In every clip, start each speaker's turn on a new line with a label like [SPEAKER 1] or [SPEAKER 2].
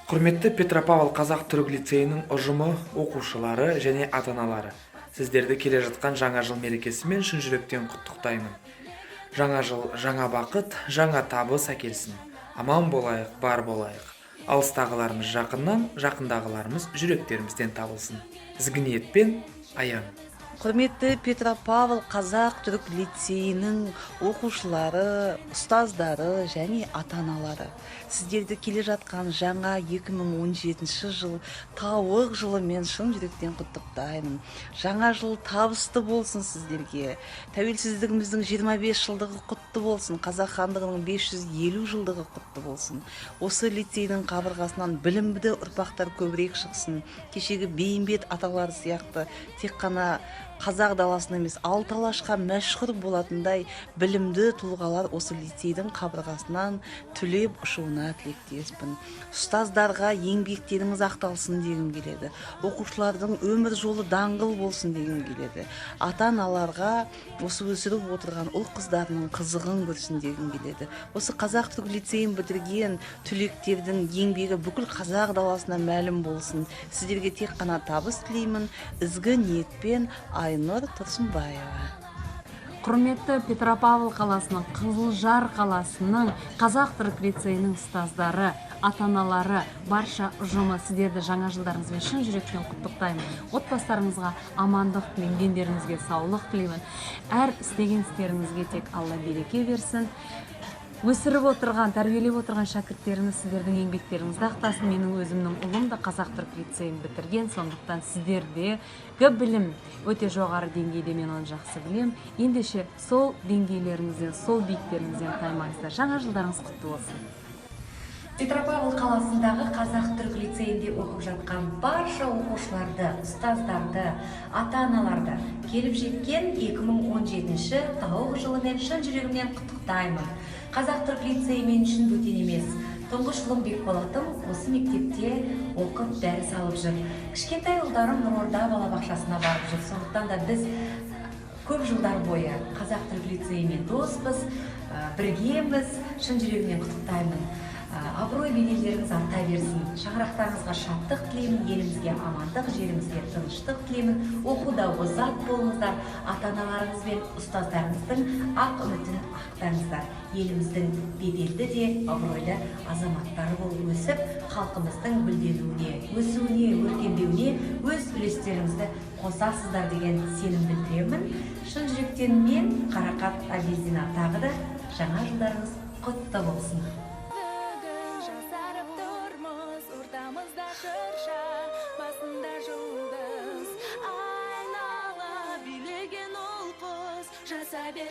[SPEAKER 1] Құрметті Петропавл қазақ-түрік лицейінің ұжымы, оқушылары және ата-аналары, сіздерді келе жатқан жаңа жыл мерекесімен шын жүректен құттықтаймын. Жаңа жыл жаңа бақыт, жаңа табыс әкелсін. Аман болайық, бар болайық. Алыстағыларымыз жақыннан, жақындағыларымыз жүректерімізден табылсын. Ізгі ниетпен, Аян.
[SPEAKER 2] Құрметті Петропавл қазақ-түрік лицейінің оқушылары, ұстаздары және ата-аналары, сіздерді келе жатқан жаңа 2017 жыл тауық жылымен шын жүректен құттықтаймын. Жаңа жыл табысты болсын сіздерге. Тәуелсіздігіміздің 25 жылдығы құтты болсын, Қазақ хандығының 550 жылдығы құтты болсын. Осы лицейдің қабырғасынан білімді ұрпақтар көбірек шықсын. Кешегі Бейімбет аталар сияқты тек қана қазақ даласына емес, алты алашқа мәшһүр болатындай білімді тұлғалар осы лицейдің қабырғасынан түлеп ұшуына тілектеспін. Ұстаздарға еңбектеріңіз ақталсын дегім келеді. Оқушылардың өмір жолы даңғыл болсын дегім келеді. Ата-аналарға осы өсіріп отырған ұл-қыздарының қызығын көрсін дегім келеді. Осы қазақ-түрік лицейін бітірген түлектердің еңбегі бүкіл қазақ даласына мәлім болсын. Сіздерге тек қана табыс тілеймін. Ізгі ниетпен, Айнұр Тұрсынбаева.
[SPEAKER 3] Құрметті Петропавл қаласының, Қызылжар қаласының қазақ-түрік лицейінің ұстаздары, ата-аналары, барша ұжымы, сіздерді жаңа жылдарыңызбен шын жүректен құттықтаймын. Отбасыларыңызға амандық тілеймін, дендеріңізге саулық тілеймін. Әр істеген істеріңізге тек Алла береке берсін. Өсіріп отырған, тәрбиелеп отырған шәкірттеріңіз сіздердің еңбектеріңізді ақтасын. Менің өзімнің ұлым да қазақ-түрік лицейін бітірген, сондықтан сіздердегі білім өте жоғары деңгейде, мен оны жақсы білемін. Ендеше сол деңгейлеріңізден, сол биіктеріңізден таймаңыздар. Жаңа жылдарыңыз құтты болсын.
[SPEAKER 4] Петропавл қаласындағы қазақ-түрік лицейінде оқып жатқан барша оқушыларды, ұстаздарды, ата-аналарды келіп жеткен 2017 тауық жылымен шын жүрегімнен құттықтаймын. Қазақ-түрік лицейі мен үшін бөтен емес. Тұңғыш ұлым Бекболатым осы мектепте оқып дәріс алып жүр. Кішкентай ұлдарым Нұрорда балабақшасына барып жүр. Сондықтан да біз көп жылдар бойы қазақ-түрік лицейімен доспыз, біргеміз. Шын жүрегімнен құттықтаймын. Абырой беделдеріңіз арта берсін. Шаңырақтарыңызға шаттық тілеймін, елімізге амандық, жерімізге тыныштық тілеймін. Оқуда озат болыңыздар, ата-аналарыңыз бен ұстаздарыңыздың ақ үмітін ақтаңыздар. Еліміздің беделді де абыройлы азаматтары болып өсіп, халқымыздың гүлденуіне, өсуіне, өркендеуіне өз үлестеріңізді қосасыздар деген сенім білдіремін. Шын жүректен мен Қарақат Абелдина, тағы да жаңа жылдарыңыз құтты болсын.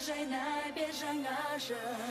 [SPEAKER 5] Жайна бер жаңа жыл.